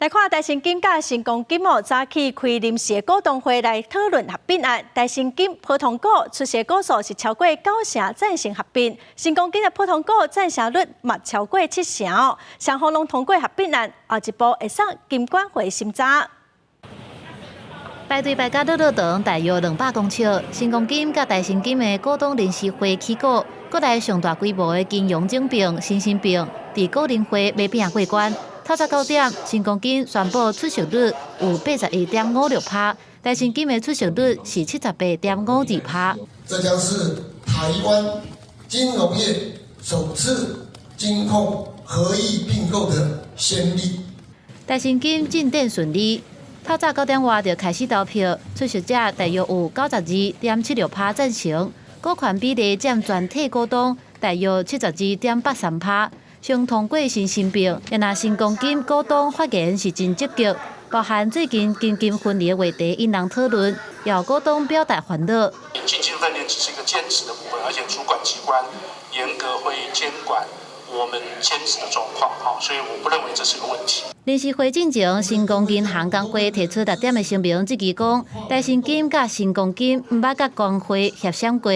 來看台新金佮新光金哦，早起開臨時的股東會來討論合併案。台新金普通股出席股數是超過九成贊成合併，新光金的普通股贊成率嘛超過七成，雙方攏通過合併案，後一步會送金管會審查。排隊排甲落落長，大約200公尺。新光金佮台新金的股東臨時會起股，國內上大規模的金融整併新新併，佇股臨會欲拼過關。透早9點，新光金宣布出席率有81.56趴，台新金的出席率是78.52趴。這將是台灣金融業首次金控合意併購的先例。台新金進展順利，透早9點外就開始投票，出席者大約有92.76趴贊成，股權比例佔全體股東大約72.83趴。先通過新新併，若新光金股東發言是真積極，包含最近金金分離的話題引人討論，有股東表達煩惱。金金分離只是一個堅持的部分，而且主管機關嚴格會監管我們堅持的狀況，所以我不認為這是個問題。臨時會進前，新光銀行工會提出六點的聲明，質疑講，台新金佮新光金毋捌佮工會協商過。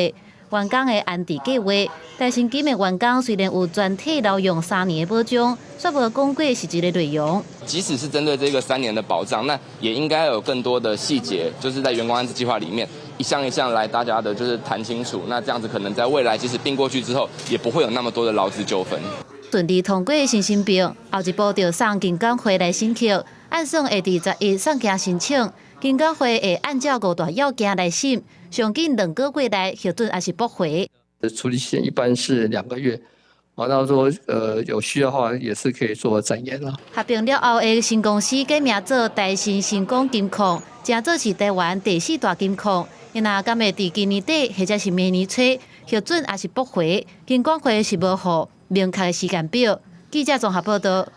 員工的安置計劃，台新金的員工雖然有全體留用三年的保障，卻無講過實質的內容。即使是針對這個三年的保障，那也應該有更多的細節，就是在員工安置計劃裡面一項一項來大家的，就是談清楚。那這樣子可能在未來即使併過去之後，也不會有那麼多的勞資糾紛。順利通過新新併，後一步就送金管會來審核，按算會佇11送件申請，金管會會按照五大要件來審。上緊2個月內核准抑是駁回。處理期限一般是2個月，啊，那說有需要的話，也是可以做展延啦。合併了後的新公司改名做台新新光金控，成做是台灣第四大金控。伊若敢會佇今年底或者是明年初核准抑是駁回，金管會是無予明確的時間表。記者綜合報道。